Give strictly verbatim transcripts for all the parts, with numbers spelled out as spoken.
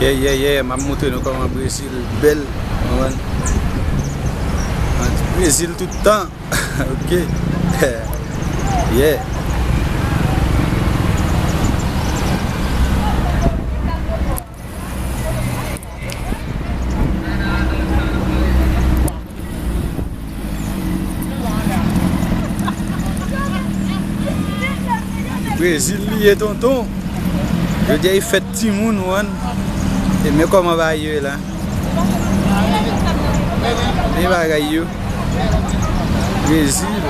Yeah, yeah, yeah, m ap montre nou kòman Brezil bèl. Konprann? Brezil tout tan. Ok. Yeah. Brezil li ye, tonton. Jodi a e fèt timoun, ou konprann. E men kòman bagay yo ye la. Men bagay yo. Brezil.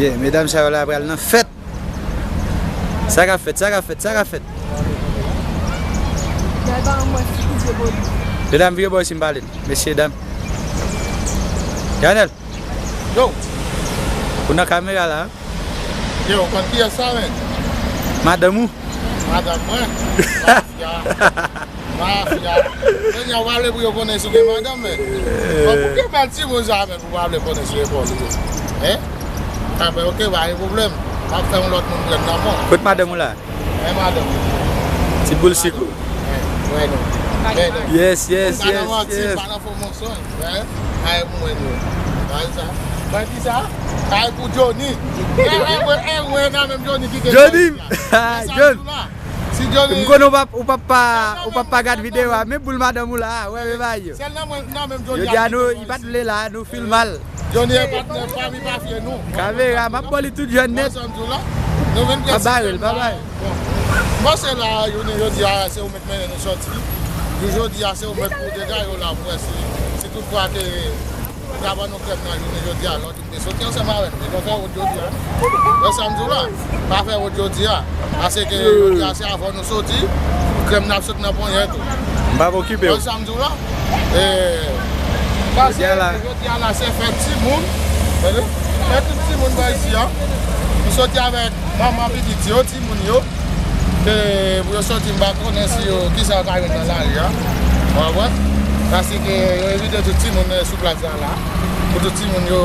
Yeah, medam sa yo la pral nan fèt. Sa k ap fèt, sa k ap fèt, sa k ap fèt. Medam, vire bò isit m pale n. Mesye, dam. Yanèl. Yo. Ou nan kamera la. Yo, ou konn kiyès sa, men? Madanm ou? Madanm mwen. Mafya. Mafya. Kounye a w pale pou yo konnen si w gen madanm, men. Bon, pou ki bèl timoun sa, men, pou w pa vle konnen si e pòl ou ye. Hein? A, men, ok, pa gen pwoblèm. M ap fè yon lòt moun pran nan bon. Kot madanm ou la? Hein, madanm? Ti boul sik ou. Hein, wè non. Wè non. Yes, yes, yes, yes. Pa nan fo monsonj, hein? Kay pou mwen nou. Kay sa. Kay ki sa? Kay pou Johnny. Eh, eh, mwen, eh, mwen nan menm Johnny ki te Johnny! John! Si Johnny. M konnen w p ap, w p ap pa, w p ap pa gad videyo a, men boul madanm ou la, wè, men bay yo. Sèl nan mwen, nan menm Johnny. Jodi a nou, li pa t vle la, nou fil mal. Johnny e patnè fami pa fye nou. Kamera, m ap ba li tout jòn nèt. Wè sa m di w la? Nou vin pa bare l, pa bare l. Bon. M panse la, jounen jodi a, se ou mèt mennen nou sòti. Jou jodi a, se ou mèt pou dega yo la pou wè si, si tout fwa ke ou ta ban nou krèm nan jounen jodi a, lòt ou te soti ansanm avè nou. Li pa fè wout jodi a. Wè sa m di w la? Pa fè wout jodi a. Paske jodi a, se avè w nou soti, krèm nan ap sot nan ponyèt ou. M p ap okipe w. Wè sa m di w la? E, jodi a la, jodi a la, se fèt timoun. Tande? Fèt tout timoun bò isi a. Nou soti avèk manman pitit yo, timoun yo. Ke pou yo soti, m pa konnen si yo, kisa yo ka jwenn nan lari a. Ou konprann? Paske yo envite tout timoun, eh, sou plas la la. Pou tout timoun yo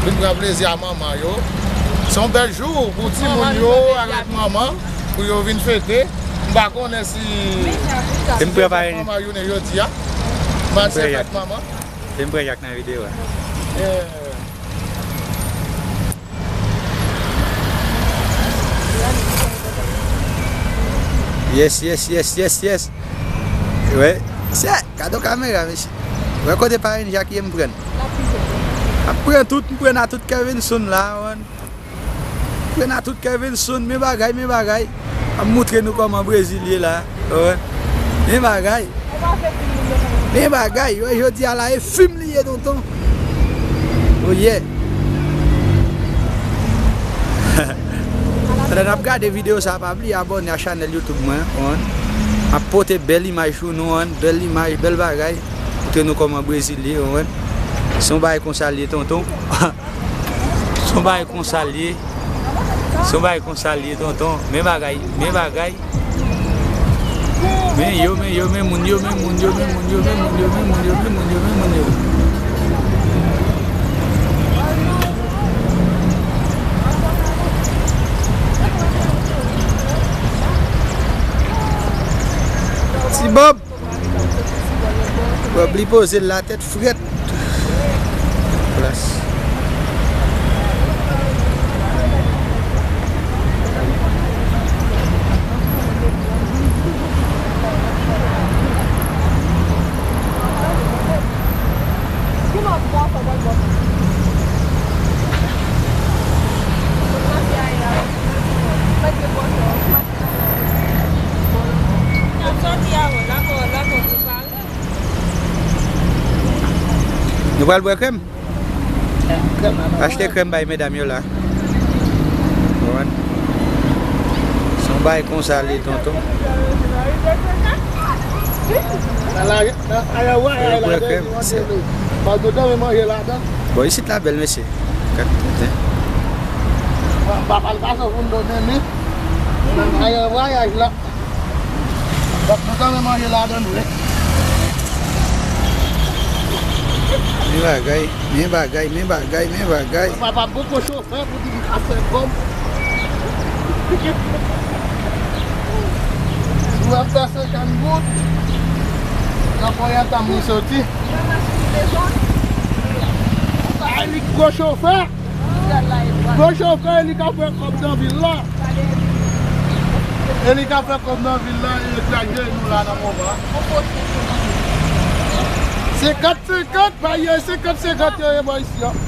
vin pran plezi a manman yo. Se yon bèl jou pou timoun yo avèk manman, pou yo vin fete. M pa konnen si, si se fèt manman jounen jodi a. M pa se fèt manman. Te m pran yak nan videyo a. Eh. Yes, yes, yes, yes, yes. Wè. Se, gade yon kamera, mesye. Wè kote Parenja ki ye m pran. Ap pran tout, m pran a tout Kevinson la, man. Pran a tout Kevinson, men bagay, men bagay. M ap montre nou kòman Brezil ye la. Wè. Men bagay. Men bagay, wè, jodi a la, e fim li ye, tonton. Oh yeah. Pandan n ap gade videyo sa, pa bliye abòne a chanèl YouTube mwen, on. M ap pote bèl imaj pou nou, on. Bèl imaj, bèl bagay. Montre nou kòman Brezil ye, on. Se yon bagay konsa l ye, tonton. Se yon bagay konsa l ye. Se yon bagay konsa l ye, tonton. Men bagay, men bagay. Men yo, men yo, men moun yo, men moun yo, men moun yo, men moun yo, men moun yo, men moun yo, men moun yo. Ti Bob. Bob li poze l la tèt frèt. Plas. Nou pral bwè krèm? Achte krèm bay medam yo la. Konprann? Se yon bagay konsa li, tonton. Yo bwè krèm, se Bon, isit la bèl, mesye. Gad tenten. Papa l pa sot pou n donnen li. Nan yon vwayaj la. Donk, nou tanmen manje ladan l vre. Men bagay, men bagay, men bagay, men bagay. Papa, poko chofè pou di m ka fè kòb. Si w ap fè senkant goud, nan konye tan mwen soti. Ay, li gwo chofè. Gwo chofè, li ka fè kòb nan vil la. E li ka fè kòb nan vil la, e kraze nou la nan moman. Senkant senkant, pa ye senkant senkant yo ye bò isi an.